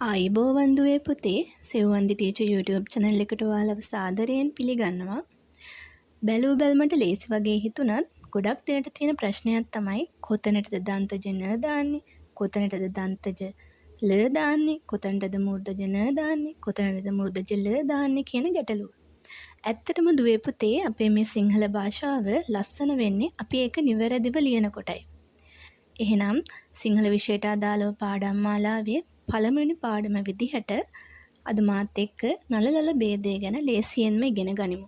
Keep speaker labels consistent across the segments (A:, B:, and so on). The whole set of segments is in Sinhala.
A: ආයුබෝවන් දුවේ පුතේ සෙව්වන්දි ටීචර් YouTube channel එකට ඔයාලව සාදරයෙන් පිළිගන්නවා. බැලූ බැල්මට ලේසි වගේ හිතුණත් ගොඩක් දෙනෙට තියෙන ප්‍රශ්නයක් තමයි කොතනටද දන්තජ න දාන්නේ, කොතනටද දන්තජ ල දාන්නේ, කොතනටද මූර්ධජ න දාන්නේ, කොතනටද මූර්ධජ ල දාන්නේ කියන ගැටලුව. ඇත්තටම දුවේ පුතේ අපේ මේ සිංහල භාෂාව ලස්සන වෙන්නේ අපි ඒක නිවැරදිව ලියනකොටයි. එහෙනම් සිංහල විෂයට අදාළව පාඩම් මාලාවේ පළමුවෙනි පාඩම විදිහට අද මාත් එක්ක නළලල භේදය ගැන ලේසියෙන්ම ඉගෙන ගනිමු.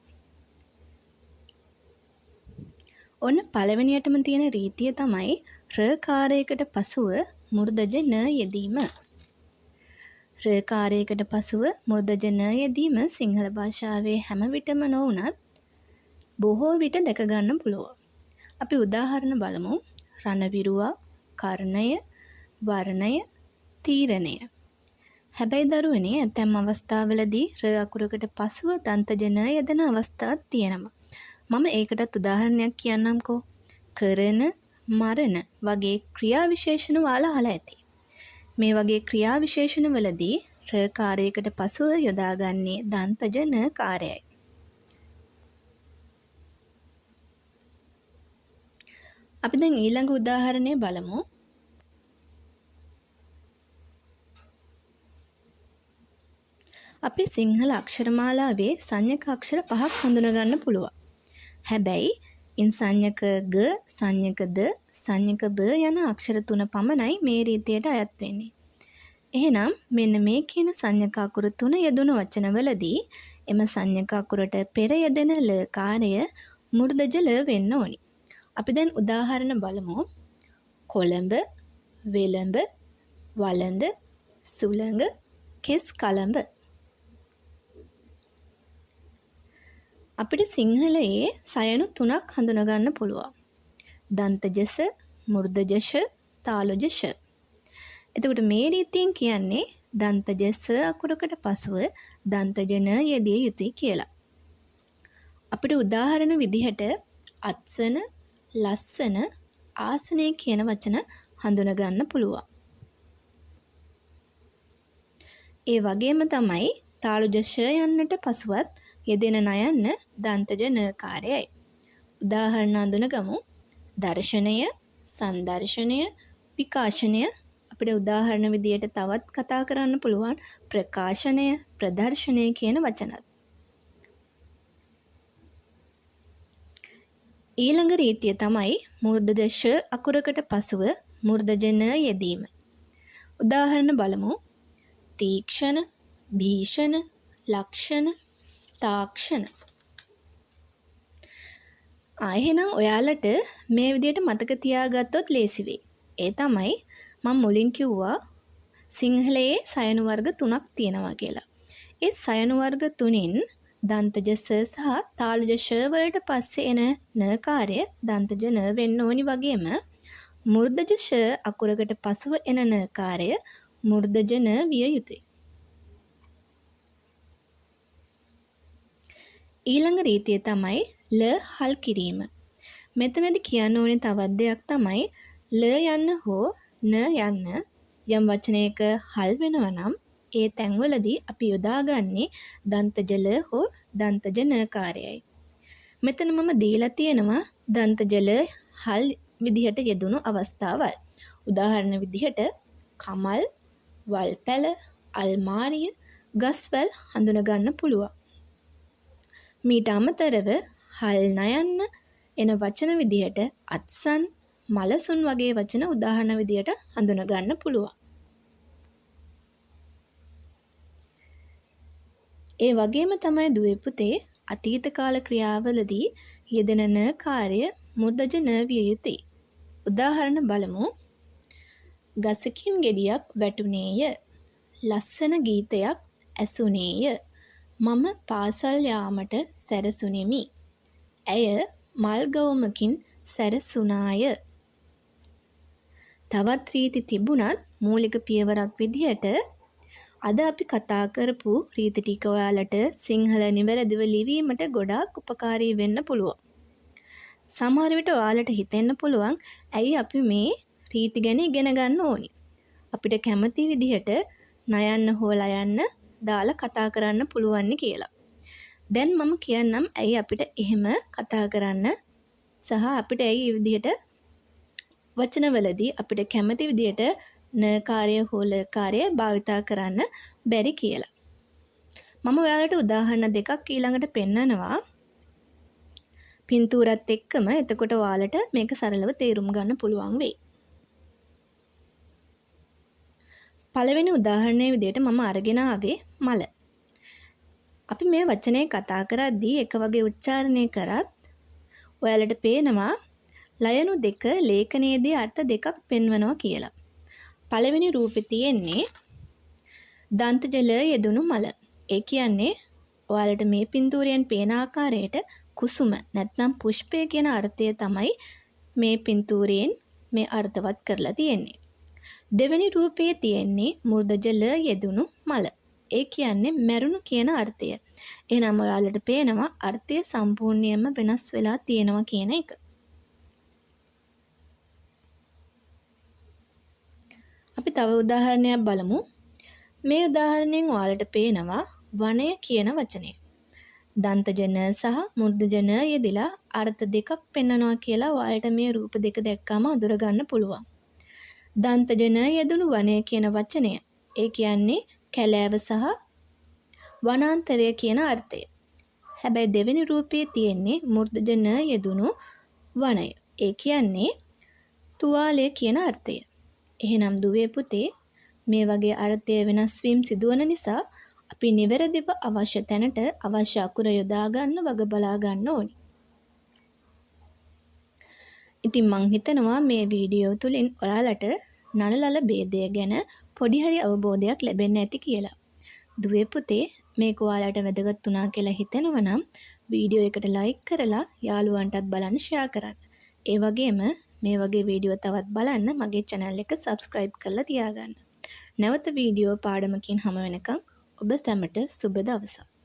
A: ඔන්න පළවෙනියටම තියෙන රීතිය තමයි රකාරයකට පසුව මෘදජ න යෙදීම. රකාරයකට පසුව මෘදජ න යෙදීම සිංහල භාෂාවේ හැම විටම නොවුනත් බොහෝ විට දැක ගන්න පුළුවන්. අපි උදාහරණ බලමු. රණවිරුවා, කර්ණය, වර්ණය, තීරණය. හැබැයි දරුවනේ ඇතැම් අවස්ථාවලදී ර අකුරකට පසුව දන්තජ න යෙදෙන අවස්ථාත් තියෙනවා. මම ඒකටත් උදාහරණයක් කියන්නම්කෝ. කරන, මරණ වගේ ක්‍රියා විශේෂණ ඔයාලා අහලා ඇති. මේ වගේ ක්‍රියා විශේෂණ වලදී ර කාරයකට පසුව යොදාගන්නේ දන්තජ න කාරයයි. අපි දැන් ඊළඟ උදාහරණය බලමු. අපි සිංහල අක්ෂරමාලාවේ සංයක අක්ෂර පහක් හඳුනා ගන්න පුළුවන්. හැබැයි ඉන් සංයක ග, සංයක ද, සංයක බ යන අක්ෂර තුන පමණයි මේ රීතියට අයත් වෙන්නේ. එහෙනම් මෙන්න මේ කියන සංයක අකුර තුන යෙදුණු වචනවලදී එම සංයක අකුරට පෙර යෙදෙන ල කාරය මෘදජ ල වෙන්න ඕනි. අපි දැන් උදාහරණ බලමු. කොළඹ, වෙළඹ, වළඳ, සුළඟ, කෙස් කලඹ. අපිට සිංහලයේ සයනු තුනක් හඳුනා ගන්න පුළුවන්. දන්තජ ස, මෘදජ ෂ, තාලුජ ෂ. එතකොට මේ රීතියෙන් කියන්නේ දන්තජ ස අකුරකට පසුව දන්තජ න යෙදිය යුතුයි කියලා. අපිට උදාහරණ විදිහට අත්සන, ලස්සන, ආසනය කියන වචන හඳුනා ගන්න පුළුවන්. ඒ වගේම තමයි තාලුජ ෂ යන්නට පසුවත් යෙදෙන නයන්න දන්තජ න කාරයයි. උදාහරණ අඳුනගමු. දර්ශනය, සංදර්ශනය, විකාශනය. අපිට උදාහරණ විදියට තවත් කතා කරන්න පුළුවන් ප්‍රකාශනය, ප්‍රදර්ශනය කියන වචනත්. ඊළඟ රීතිය තමයි මූර්ධජ ෂ අකුරකට පසුව මූර්ධජ න යෙදීම. උදාහරණ බලමු. තීක්ෂණ, භීෂණ, ලක්ෂණ, තාක්ෂණ. එහෙනම් ඔයාලට මේ විදියට මතක තියාගත්තොත් ලේසි වෙයි. ඒ තමයි මම මුලින් කිව්වා සිංහලයේ සයනු වර්ග තුනක් තියෙනවා කියලා. ඒ සයනු වර්ග තුනෙන් දන්තජ ස සහ තාලුජ ෂ වලට පස්සේ එන න කාර්ය දන්තජ න වෙන්න ඕනි වගේම මෘදජ ෂ අකුරකට පසුව එන න කාර්ය මෘදජ න විය යුතුයි. ඊළඟ රීතිය තමයි ල හල් කිරීම. මෙතනදි කියන්න ඕනේ තවත් දෙයක් තමයි ල යන්න හෝ න යන්න යම් වචනයක හල් වෙනවා නම් ඒ තැන්වලදී අපි යොදාගන්නේ දන්තජ ල හෝ දන්තජ න කාරයයි. මෙතන මම දීලා තියෙනවා දන්තජ ල හල් විදිහට යෙදුණු අවස්ථාවල්. උදාහරණ විදිහට කමල්, වල්පැල, අල්මාරිය, ගස්වැල් හඳුනා ගන්න පුළුවන්. මීට අමතරව හල් නයන්න එන වචන විදිහට අත්සන්, මලසුන් වගේ වචන උදාහරණ විදිහට හඳුනා ගන්න පුළුවන්. ඒ වගේම තමයි දුවේ පුතේ අතීත කාල ක්‍රියාවලදී යෙදෙන න කාර්ය මෘදජ න විය යුතුයි. උදාහරණ බලමු. ගසකින් ගෙඩියක් වැටුනේය. ලස්සන ගීතයක් ඇසුනේය. මම පාසල් යාමට සැරසුණෙමි. ඇය මල් ගවුමකින් සැරසුණාය. තවත් රීති තිබුණත් මූලික පියවරක් විදිහට අද අපි කතා කරපු රීති ටික ඔයාලට සිංහල නිවැරදිව ලිවීමට ගොඩාක් උපකාරී වෙන්න පුළුවන්. සමහර විට ඔයාලට හිතෙන්න පුළුවන් ඇයි අපි මේ රීති ගැන ඉගෙන ගන්න ඕනි. අපිට කැමති විදිහට න යන්න හෝ ල යන්න දාලා කතා කරන්න පුළුවන් කියලා. දැන් මම කියන්නම් ඇයි අපිට එහෙම කතා කරන්න සහ අපිට ඇයි මේ විදිහට වචනවලදී අපිට කැමති විදිහට න කාර්යය හෝ ල කාර්යය භාවිතා කරන්න බැරි කියලා. මම ඔයාලට උදාහරණ දෙකක් ඊළඟට පෙන්නනවා පින්තූරත් එක්කම. එතකොට ඔයාලට මේක සරලව තේරුම් ගන්න පුළුවන් වෙයි. පළවෙනි උදාහරණය විදිහට මම අරගෙන ආවේ මල. අපි මේ වචනේ කතා කරද්දී එක වගේ උච්චාරණය කරත් ඔයාලට පේනවා ලයනු දෙක ලේඛනයේදී අර්ථ දෙකක් පෙන්වනවා කියලා. පළවෙනි රූපේ තියෙන්නේ දන්තජල යෙදුණු මල. ඒ කියන්නේ ඔයාලට මේ පින්තූරයෙන් පේන ආකාරයට කුසුම නැත්නම් පුෂ්පය කියන අර්ථය තමයි මේ පින්තූරයෙන් මේ අර්ථවත් කරලා තියෙන්නේ. දෙවෙනි රූපයේ තියෙන්නේ මෘදජල යෙදුණු මල. ඒ කියන්නේ මැරුණු කියන අර්ථය. එහෙනම් ඔයාලට පේනවා අර්ථය සම්පූර්ණයෙන්ම වෙනස් වෙලා තියෙනවා කියන එක. අපි තව උදාහරණයක් බලමු. මේ උදාහරණයෙන් ඔයාලට පේනවා වනය කියන වචනය. දන්තජන සහ මෘදුජන යෙදিলা අර්ථ දෙකක් පෙන්වනවා කියලා ඔයාලට මේ රූප දෙක දැක්කම අඳුර ගන්න පුළුවන්. දන්තජන යෙදුණු වනය කියන වචනය, ඒ කියන්නේ කැලෑව සහ වනාන්තරය කියන අර්ථය. හැබැයි දෙවෙනි රූපයේ තියෙන්නේ මෘදුජන යෙදුණු වනය. ඒ කියන්නේ තුවාලය කියන අර්ථය. එහෙනම් දුවේ පුතේ මේ වගේ අර්ථය වෙනස් වීම සිදුවන නිසා අපි නිවැරදිව අවශ්‍ය තැනට අවශ්‍ය අකුර යොදා ගන්න වග බලා ගන්න ඕනි. ඉතින් මං හිතනවා මේ වීඩියෝ තුලින් ඔයාලට නළලල භේදය ගැන පොඩි හරි අවබෝධයක් ලැබෙන්න ඇති කියලා. දුවේ පුතේ මේක ඔයාලට වැදගත් වුණා කියලා හිතෙනවා නම් වීඩියෝ එකට ලයික් කරලා යාළුවන්ටත් බලන්න ෂෙයා කරන්න. ඒ වගේම මේ වගේ වීඩියෝ තවත් බලන්න මගේ channel එක subscribe කරලා තියාගන්න. නැවත වීඩියෝ පාඩමකින් හමු වෙනකම් ඔබ සැමට සුබ දවසක්.